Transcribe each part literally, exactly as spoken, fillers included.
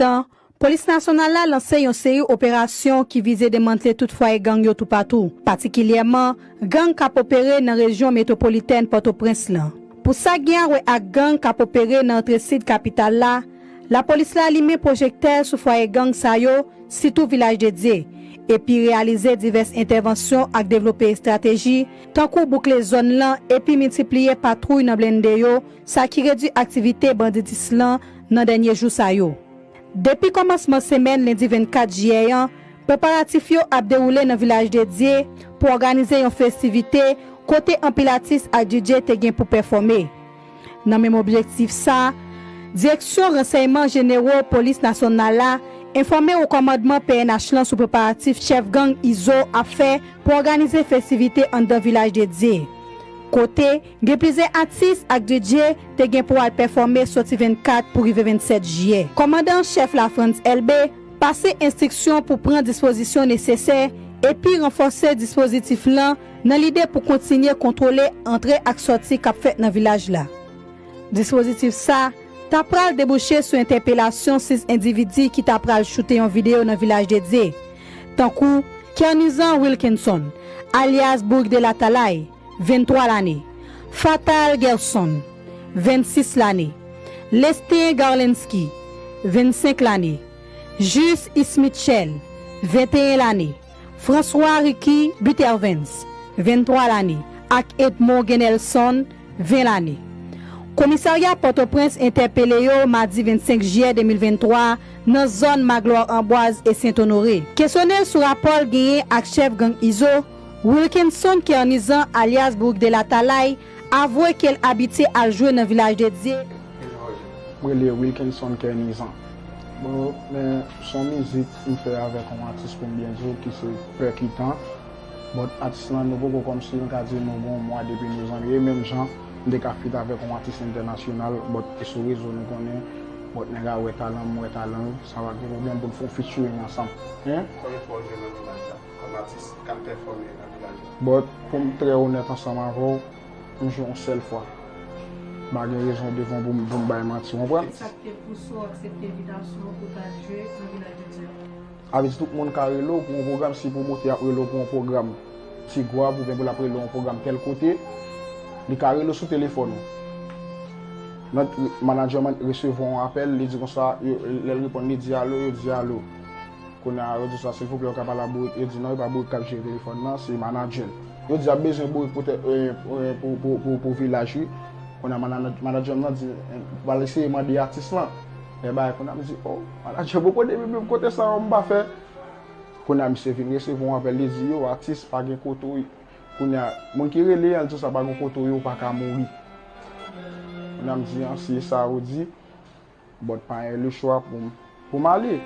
tan, Polis Nasyonal la lanse yon seri operasyon ki vize demantle tout fwaye gang yo toupatou, patikilyèman gang k ap opere nan rejyon metwopolitèn Pòtoprens lan. Pou sa k gen a wè ak gang k ap opere nan antre sid kapital la, lapolis la limen pwojektè sou fwaye gang sa yo, sitou Vilaj de Dye, epi reyalize divès entèvansyon ak devlope estrateji, tankou boukle zòn lan epi miltipliye patwouy nan blende yo, sa ki redui aktivite banditis lan nan dènye jou sa yo. Depi kòmansman semèn lendi vennkat jiyè an, preparatif yo ap dewoule nan Vilaj de Dye pou òganize yon festivite kote anpil atis ak D J te gen pou pèfòme. Nan menm objektif sa, Direksyon Ransèyman Jenero Polis Nasyonal la enfòme Wo Kòmandman P N H lan sou preparatif chèf gang Izo ap fè pou òganize festivite anndan Vilaj de Dye, kote gen plizyè atis ak D J te gen pou al pèfòme soti vennkat pou rive vennsèt jiyè. Kòmandan an chèf la, Frantz Elbé, pase enstriksyon pou pran dispozisyon nesesè epi ranfòse dispozitif lan nan lide pou kontinye kontwole antre ak sòti k ap fèt nan vilaj la. Dispozitif sa ta pral debouche sou entèpelasyon sis endividi ki ta pral choute yon videyo nan Vilaj de Dye, tankou Kernizan Wilkinson, alyas Boug de Latalay, venntwa lane, Fatal Gerson, vennsis lane, Lestin Garlensky, vennsenk lane, Jus Ismitchel, venteyen lane, François Ricky Butervens, venntwa lane, ak Edmond Genelson, ven lane. Komisarya Pòtoprens entèpele yo madi vennsenk jiyè de mil venntwa nan zòn Magloire Amboise e Sent Onore. Kesyone l sou rapò l genyen ak chèf gang Izo, Wilkinson Kernizan alyas Boug de Latalay, avwe ke l abitye al jwe nan Vilaj de Dye. M rele Wilkinson Kernizan. Bon, men s on mizik m fè avèk yon atis pou m byen di w ki se Pèkitan. But atis lan nou poko kòmsi m ka di nou gen yon mwa depi nou zanmi. E menm jan m te ka feat avèk yon atis entènasyonal, but e sou rezo nou konnen, but nèg la wè talan m, m wè talan l, sa va gen pwoblèm pou n fè yon featuring ansanm. Hein? Konbyen fwa w jwe nan Vilaj la kòm atis k ap pèfòme nan Vilaj la? But pou m trè onèt ansanm avè w, m jwe yon sèl fwa. M pa gen rezon devan pou m, pou m bay manti, w konprann? Sa k te pouse w aksepte envitasyon pou w t al jwe nan Vilaj de Dye a? Sa vle di tout moun ka rele w pou yon pwogram, si pwomotè ap rele w pou yon pwogram Tigwav oubyen pou l ap rele w yon pwogram tèl kote, li ka rele w sou telefòn ou. Nan, manadjè m resevwa yon apèl, li di konsa, yo, lè l reponn, li di alo, yo di alo. Kounye a, yo di sa, silvouplè, ou ka pale a Bourik? Yo di non, e pa Bourik k ap jere telefòn nan, se manadjè l. Yo di y ap bezwen Bourik pou, pou, pou, pou, pou, pou vilaj, wi. Kounye a, mana-, manadjè m nan di, pral eseye mande atis lan. Lè bagay, kounye a, m di, o, manadjè m poko depi menm kote sa yo m pa fè. Kounye a, misye vin resevwa yon apèl, li di, yo, atis, pa gen kote w ye. Kounye a, moun ki rele an, l di sa, pa gen kote w ye, ou pa ka mouri. Kounye a, m di, an, si e sa ou di, But pa gen lechwa pou m, pou m ale.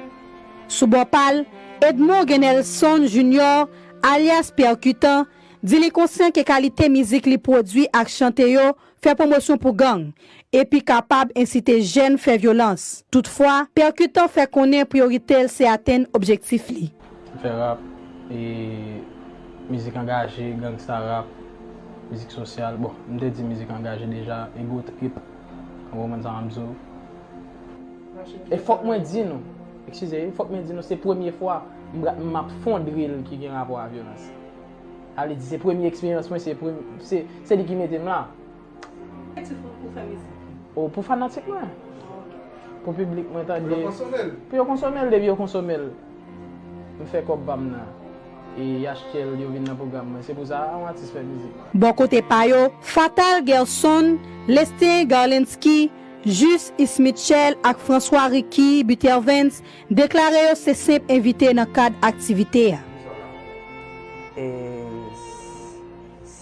Sou bò pa l, Edmond Genelson Junior, alyas Pèkitan, di li konsyan ke kalite mizik li pwodui ak chante yo fè pwomosyon pou gang, epi kapab ensite jèn fè vyolans. Toutfwa, Pèkitan fè konnen priyorite l se atenn objektif li. M fè rap, e, mizik angaje, gangsta rap, mizik sosyal. Bon, m te di mizik angaje deja, ego trip. Ou konprann sa m ap di w? E fòk mwen di nou, eskize wi, fòk mwen di nou, se premye fwa m pra-, m ap fè yon drill ki gen rapò a vyolans. Sa vle di, se premye eksperyans mwen, se premye, se, se li ki mete m la. Objektif ou pou fè mizik? O, pou fanatik mwen. Pou piblik mwen tande. Pou yo konsome l. Pou yo konsome l, depi yo konsome l. M fè kòb pa m nan. E y achte l, yo vin nan pwogram mwen. Se pou sa, yon atis fè mizik. Bò kote pa yo, Fatal Gerson, Lestin Garlensky, Jus Ismitchel ak François Ricky Butervens deklare yo se senp envite nan kad aktivite a. E,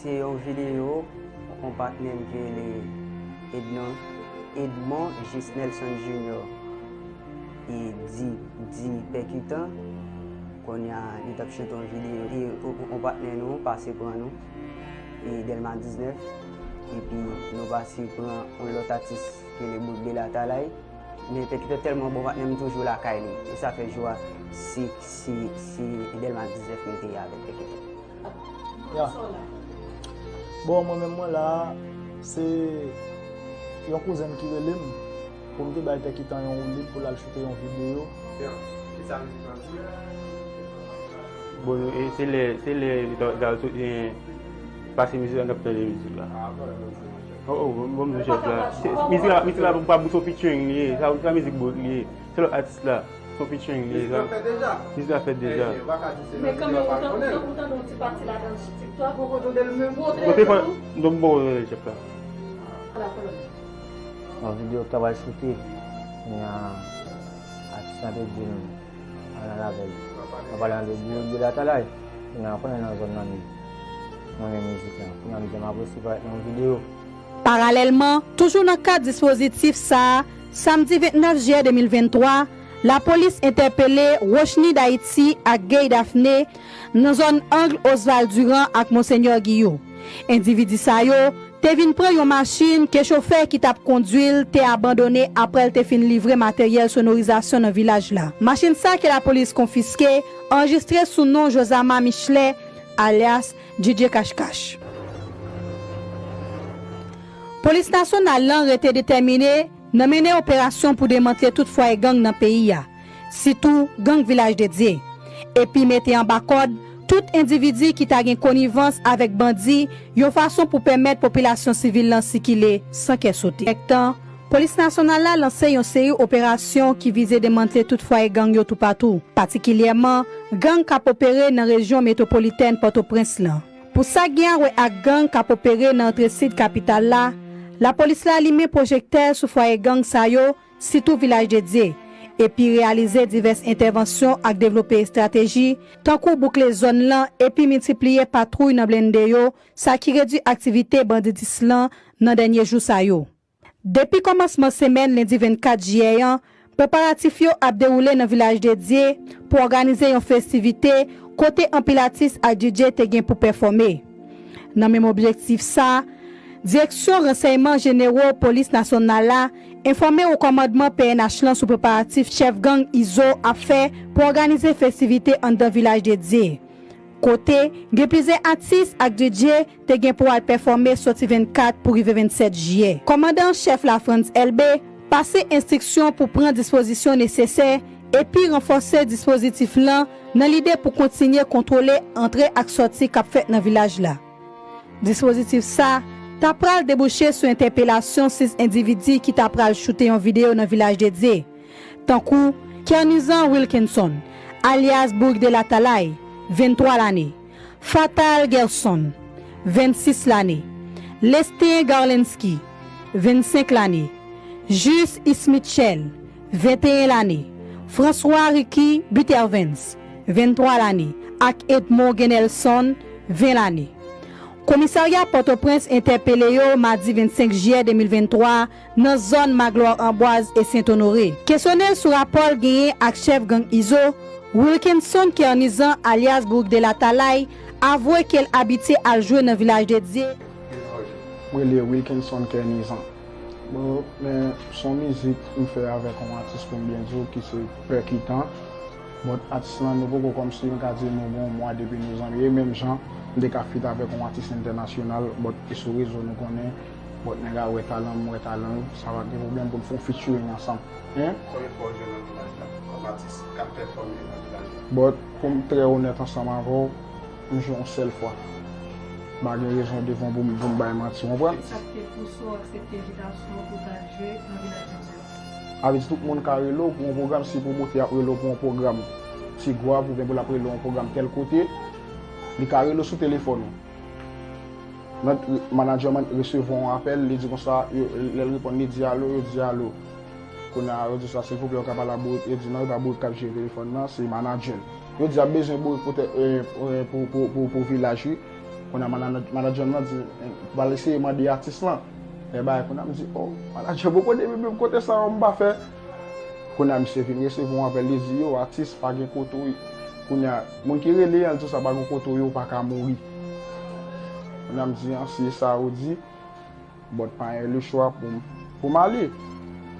Se yon videyo yon patnè m ki rele Ednon, Edmond Gisnelson Junior, e di, di Pèkitan. Kounye a, li t ap chante yon videyo, e yon, yon patnè nou pase pran nou, e Dèlma diznèf, epi nou pase pran yon lòt atis ki rele Bout de Latalay. Men Pèkitan tèlman bon patnè, m toujou lakay li. E sa fè jou a, se, se, se Dèlma diznèf nou te ye avèk Pèkitan. Ya. Bon, mwen menm mwen la, se yon kouzen m ki rele m. Pou m te bay Pè Kitan yon woulib pou l al choute yon videyo. Yo, kisa mizik lan di? Bon, e se lè, se lè li ta, ta sot, e, pase mizik la, n ap tande mizik la. Ah, bon, bon, bon, bon. Oh, oh, bon, bon, chèf la. Se- Mizik la, mizik la, pa pou son featuring li ye. Sa, sa mizik bout li ye. Se lòt atis la. Son featuring li ye. Mizik lan fèt deja. Mizik la fèt deja. Men, yo pa ka di se Men nan kanmenm, videyo ou pa tande, konnen. ou tande yon ti pati ladan sou TikTok. Poko tande l menm. Montre Montre nou. fò, nou bon, chèf la. Ala kolòn. Yon videyo k ta pral choute, kounye a atis lan te di m al nan lavèy. Nan pale nan de bourèk de latalay, kounye a konnen nan zòn nan li renmen mizik lan. Kounye a m di m ap resi parèt nan yon videyo. Paralèlman, toujou nan kad dispozitif sa a, samdi vennèf jiyè de mil venntwa, lapolis entèpele Rochny D'Haïti ak Gay Daphné nan zòn ang Oswald Durand ak Monseigneur Guillot. Endividi sa yo te vin pran yon machin ke chofè ki t ap kondwi l te abandone apre l te fin livre materyèl sonorizasyon nan vilaj la. Machin sa ke lapolis konfiske anrejistre sou non Josama Michelet, alyas Djidje Kachkach. Polis nasyonal lan rete detèmine nan mennen operasyon pou demantle tout fwaye gang nan peyi a, sitou gang Vilaj de Dye, epi mete anba kòd tout endividi ki ta gen konivans avèk bandi yon fason pou pèmèt popilasyon sivil lan sikile san kè sote. Menmtan, polis nasyonal la lanse yon seri operasyon ki vize demantle tout fwaye gang yo toupatou, patikilyèman gang k ap opere nan rejyon metwopolitèn Pòtoprens lan. Pou sa k gen a wè ak gang k ap opere nan antre sid kapital la, lapolis la limen pwojektè sou fwaye gang sa yo, sitou Vilaj de Dye, epi reyalize divès entèvansyon ak devlope estrateji, tankou boukle zòn lan epi miltipliye patwouy nan blende yo, sa ki redwi aktivite banditis lan nan dènye jou sa yo. Depi kòmansman semèn lendi vennkat jiyè an, preparatif yo ap dewoule nan Vilaj de Dye pou òganize yon festivite kote anpil atis ak DJ te gen pou pèfòme. Nan menm objektif sa, Direksyon Ransèyman Jenero Polis Nasyonal la enfòme wo kòmandman PNH lan sou preparatif chèf gang Izo ap fè pou òganize festivite anndan Vilaj de Dye, kote gen plizyè atis ak DJ te gen pou al pèfòme soti vennkat pou rive vennsèt jiyè. Kòmandan an chèf la, Frantz Elbé, pase enstriksyon pou pran dispozisyon nesesè epi ranfòse dispozitif lan nan lide pou kontinye kontwole antre ak sòti k ap fèt nan vilaj la. Dispozitif sa ta pral debouche sou entèpelasyon sis endividi ki ta pral choute yon videyo nan Vilaj de Dye, tankou Kernizan Wilkinson, alyas Boug de Latalay, venntwa lane, Fatal Gerson, vennsis lane, Lestin Garlensky, vennsenk lane, Jus Ismitchel, venteyen lane, François Ricky Butervens, venntwa lane, ak Edmond Genelson, ven lane. Komisarya Pòtoprens entèpele yo madi vennsenk jiyè de mil venntwa nan zòn Magloire Amboise e Sent Onore. Kesyone sou rapò l genyen ak chèf gang Izo, Wilkinson Kernizan alyas Boug de Latalay avwe ke l abitye al jwe nan Vilaj de Dye. Mwen rele Wilkinson Kernizan. Bon, men s on mizik m fè avèk yon atis pou m byen di w ki se Pè Kitan. But atis lan nou poko kòmsi m ka di nou gen yon mwa depi nou zanmi. E menm jan m te ka feat avèk yon atis entènasyonal, but e sou rezo nou konnen, but nèg la wè talan m, m wè talan l, sa pa gen pwoblèm pou n fè yon featuring ansanm. Hein? Konbyen fwa w jwe nan vilaj la kòm atis k ap pèfòme nan vilaj la? But pou m trè onèt ansanm avè w, m jwe yon sèl fwa. M pa gen rezon devan pou m, pou m bay manti, w konprann? Sa k te pouse w aksepte envitasyon pou w t al jwe nan Vilaj de Dye? Avè di tout moun ka rele w pou yon pwogram, si pwomotè ap rele w pou yon pwogram Ti Gwav oubyen pou l ap rele w yon pwogram tèl kote, li ka rele w sou telefòn ou. Nan, manadjè man resevwa yon apèl, li di konsa, yo, lè l reponn, li di alo, yo di alo. Kounye a, yo di sa, silvouplè, ou ka pale a Bourik? Yo di non, e pa Bourik k ap jere telefòn nan, se manadjè l. Yo di y ap bezwen Bourik pou, tè- eh, eh, pou, pou, pou, pou vilaj, wi. Kounye a, mana- manadjè m nan di, eh, pral eseye mande atis lan. Lè bagay, kounye a, m di, oh, manadjè poko depi menm kote sa yo m pa fè. Kounye a, misye vin resevwa yon apèl, li di, yo, atis, pa gen kote w. Kounye a, moun ki rele an, l di sa, pa gen kote w ye, w pa ka mouri. Kounye a, m di, an, si e sa yo di, but pa gen lechwa pou m, pou m ale.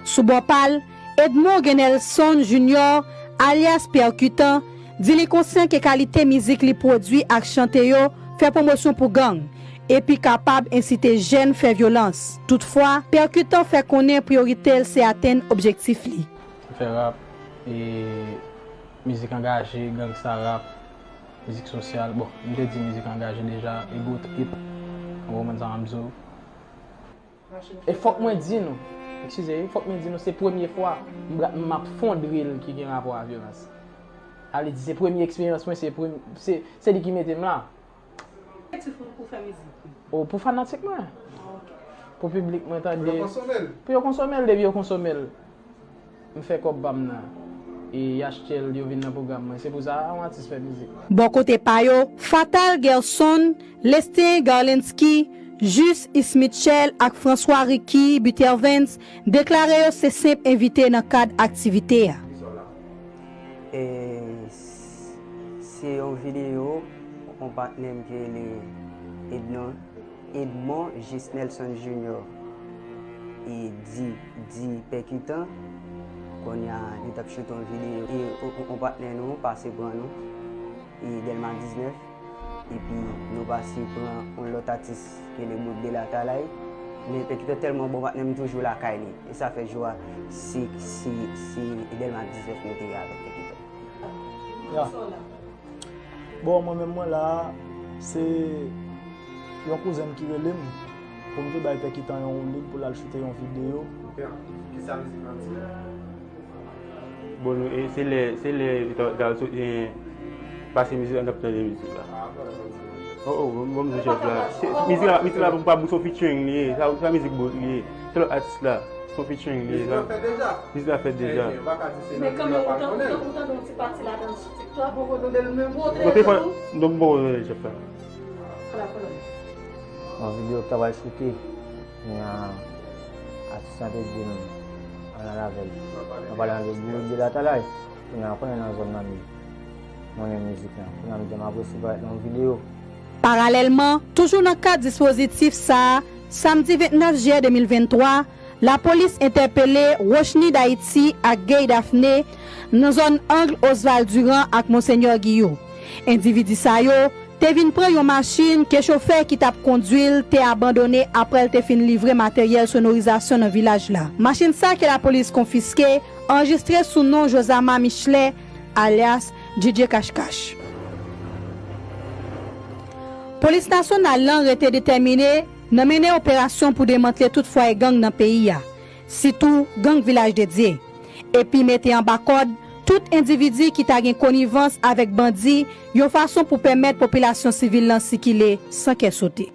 Sou bò pa l, Edmond Genelson Junior, alyas Pè Kitan, di li konsyan ke kalite mizik li pwodui ak chante yo fè pwomosyon pou gang, epi kapab ensite jèn fè vyolans. Toutfwa, Pèkitan fè konnen priyorite l se atenn objektif li. M fè rap, e, mizik angaje, gangsta rap, mizik sosyal. Bon, m te di mizik angaje deja, ego trip, ou konprann sa m ap di w. E fòk mwen di nou, eskize wi, fòk mwen di nou, se premye fwa m bra-, m ap fè yon drill ki gen rapò a vyolans. Sa vle di, se premye eksperyans mwen, se prem-, se, se li ki mete m la. Objektif ou pou fè mizik? O, pou fanatik mwen. Ah, ok. Pou piblik mwen tande. Pou yo konsome l? Pou yo konsome l, depi yo konsome l. M fè kòb pa m nan. E y achte l, yo vin nan pwogram mwen. Se pou sa, yon atis fè mizik. Bò kote pa yo, Fatal Gerson, Lestin Garlensky, Jus Ismitchel ak François Ricky Butervens deklare yo se senp envite nan kad aktivite a. E s-, se yon videyo yon patnè m ki rele Ednon, Edmond Gisnelson Junior, e di, di Pèkitan, kounye a, li t ap choute yon videyo. E yon, yon, yon patnè nou pase pran nou, e Dèlma diznèf, epi nou pase pran yon lòt atis ki rele Bout de Latalay. Men Pèkitan tèlman bon patnè m, toujou lakay li. E sa fè jou a, se, se, se Dèlma diznèf nou te ye avèk Pèkitan. Ya. Bon, mwen menm mwen la a, se yon kouzen m ki rele m pou m te bay Pèkitan yon woulib pou l al choute yon videyo. Ok, kisa mizik lan di? Bon, nou, e se lè, se lè yo ta, ta sot, e, pase mizik la, n ap tande mizik la. Ah, bon, bon, bon. Oh, oh, bon, bon, mizik la. Se, mizik la, mizik la, pa, pa, se yon featuring li ye. Sa, sa mizik Bout li ye. Se lòt atis la. Se yon featuring li ye, sa. Mizik la fèt deja. Mizik la fèt deja. Men kanmenm, ou tande, ou tande yon ti pati ladan l sou TikTok? Ou poko tande l menm? Montre nou. Bon, telefòn, non, m poko tande Jeff la. Ala, ala. Yon videyo k ta pral choute, men, a, atis lan te di m, ann al avè l. Mwen pale ann de Bout de Latalay, kounye a, ou konnen nan zòn nan li, mwen renmen mizik lan. Kounye a, m di m ap resevwa yon videyo. Paralèlman, toujou nan kad dispozitif sa a, samdi vennèf jiyè de mil venntwa, lapolis entèpele Rochny D'Haïti ak Gay Daphné nan zòn ang Oswald Durand ak Monseigneur Guillot. Endividi sa yo te vin pran yon machin ke chofè ki t ap kondwi l te abandone apre l te fin livre materyèl sonorizasyon nan vilaj la. Machin sa ke lapolis konfiske anrejistre sou non Josama Michelet, alyas D J Cash Cash. Polis nasyonal lan rete detèmine nan mennen operasyon pou demantle tout fwaye gang nan peyi a, sitou gang Vilaj de Dye, epi mete anba kòd tout endividi ki ta gen konivans avèk bandi, yon fason pou pèmèt popilasyon sivil lan sikile san kè sote.